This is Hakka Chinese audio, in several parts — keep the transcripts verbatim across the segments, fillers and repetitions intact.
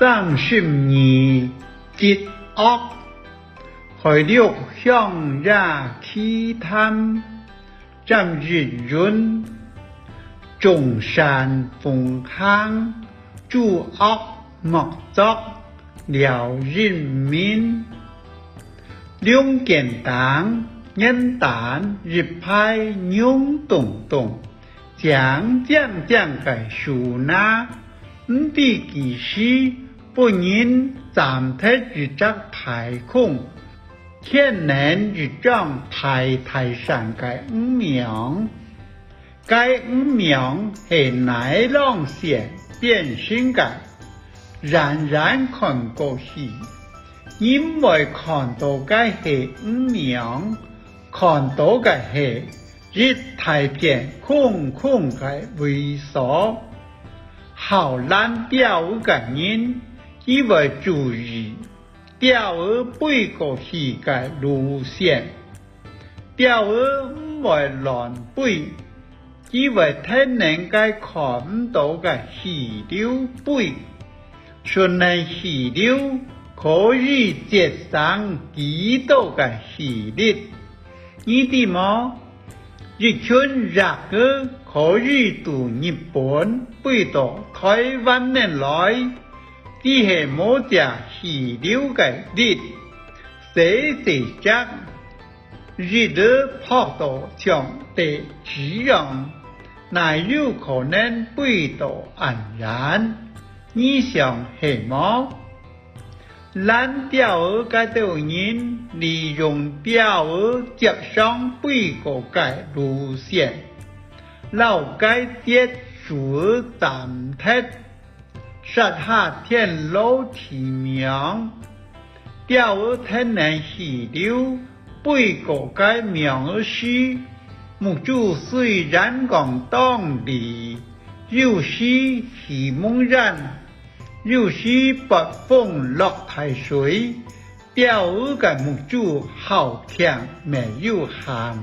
三十二，積惡。海陸鄉野奇談，詹益雲。眾善奉行，諸惡莫作，廖益民。龍肩頂，原旦一排臃咚咚， 靚靚靚个樹林，毋知幾時分人佔忒一隻大空，填等一張大大山个魚苗。該魚苗係nylon線編成个，遠遠看過去，你毋會看到該係魚苗，看到个係 一大片空空个位所。好攔釣魚个人，佢會注意釣魚飛過去个路線。釣魚毋會亂飛，佢會跈等該看毋到个氣流飛。 順等氣流可以節省幾多个氣力，你知無？一群鸚鵡可以對日本飛到臺灣等來，佢係無借氣流个力，細細隻， 一直撲到像地雞樣，哪有可能飛到恁遠？你想係無？攔釣魚該兜人利用釣魚接上飛過个路線，摎該節樹仔斬忒， 設下天羅地網，釣魚跈等氣流飛過該網仔時，目珠雖然講當利，有時起濛煙，有時發風落大水， 釣魚个目珠好強乜有限，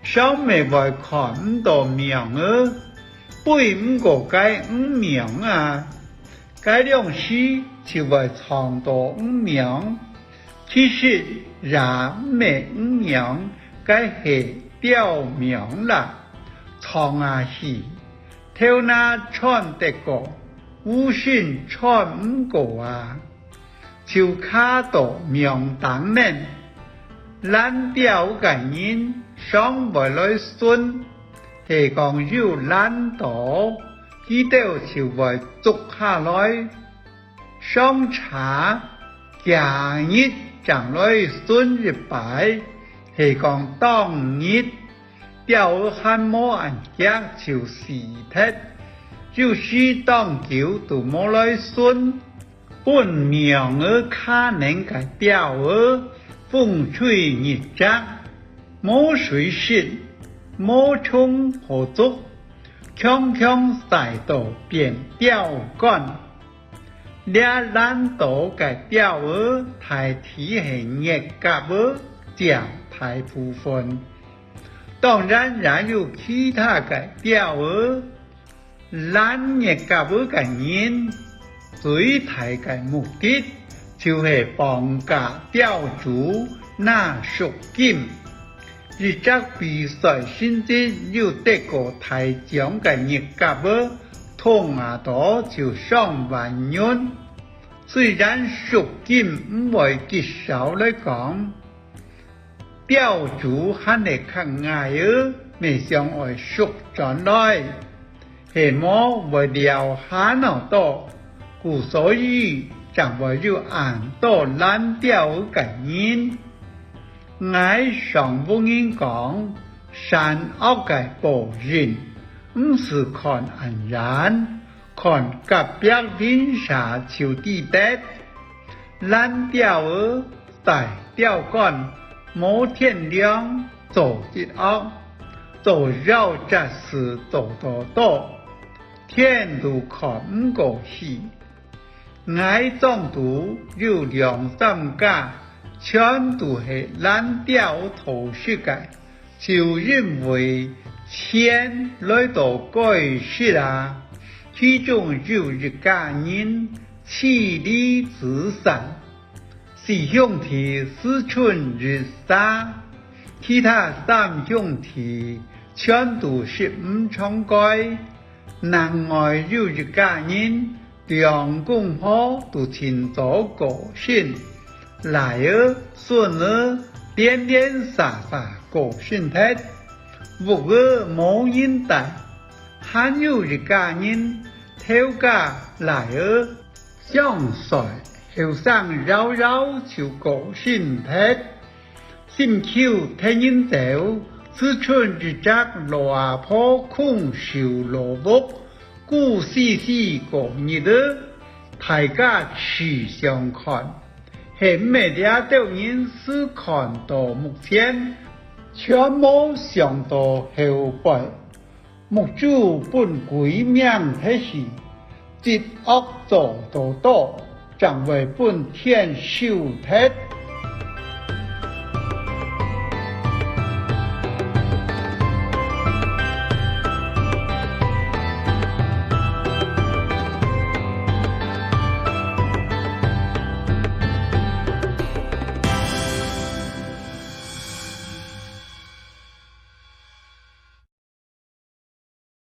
常乜會看毋到網仔，飛毋過該魚網啊。該量時就會撞到魚網，其實也毋係魚網，該係釣網啦，撞啊去，頭那穿得過，烏身穿毋過啊。 就卡到網頂面。攔釣个人常會來巡，係講有攔到，佢兜就會捉下來。常且隔日正來巡一擺，係講當日，釣魚還無恁遽就死忒，有時當久都無來巡。 分網仔卡等个釣魚，風吹日炙，無水食，無蟲好捉，強強曬到變釣竿。這攔到个釣魚，大體係月蛤仔佔大部分，當然也有其他个釣魚。 攔月蛤仔个人，最大个目的就係綁架釣主拿贖金。一隻比賽成績有得過大獎个月蛤仔，動啊著就上萬銀。雖然贖金毋會極少來講， 釣主還係較𠊎仔，乜想愛贖轉來，係無會撩下腦到，故所以正會有恁多攔釣个人。𠊎常分人講，善惡个報應，毋使看恁遠， 看隔壁鄰舍就知得。攔釣仔，戴釣竿，無天良，做一惡，做夭折事做到多，天都看毋過去。𠊎莊肚有兩三家，全都係攔釣討食个， 就因為錢來到該食啊。其中有一家人，妻離子散，四兄弟死剩一儕，其他三兄弟全都食毋長蓋。另外有一家人，兩公婆都盡早過身，倈仔、孫仔連連續續過身忒，屋仔無人戴。還有一家人，頭家倈仔想衰，後生夭夭就過身忒。心臼忒人走，只剩一隻老阿婆空守老屋，孤栖栖過日仔。大家試想看，係毋係這兜人死看到目前，全無想到後背？ 目珠分鬼迷忒去，積惡做到多，正會分天收忒。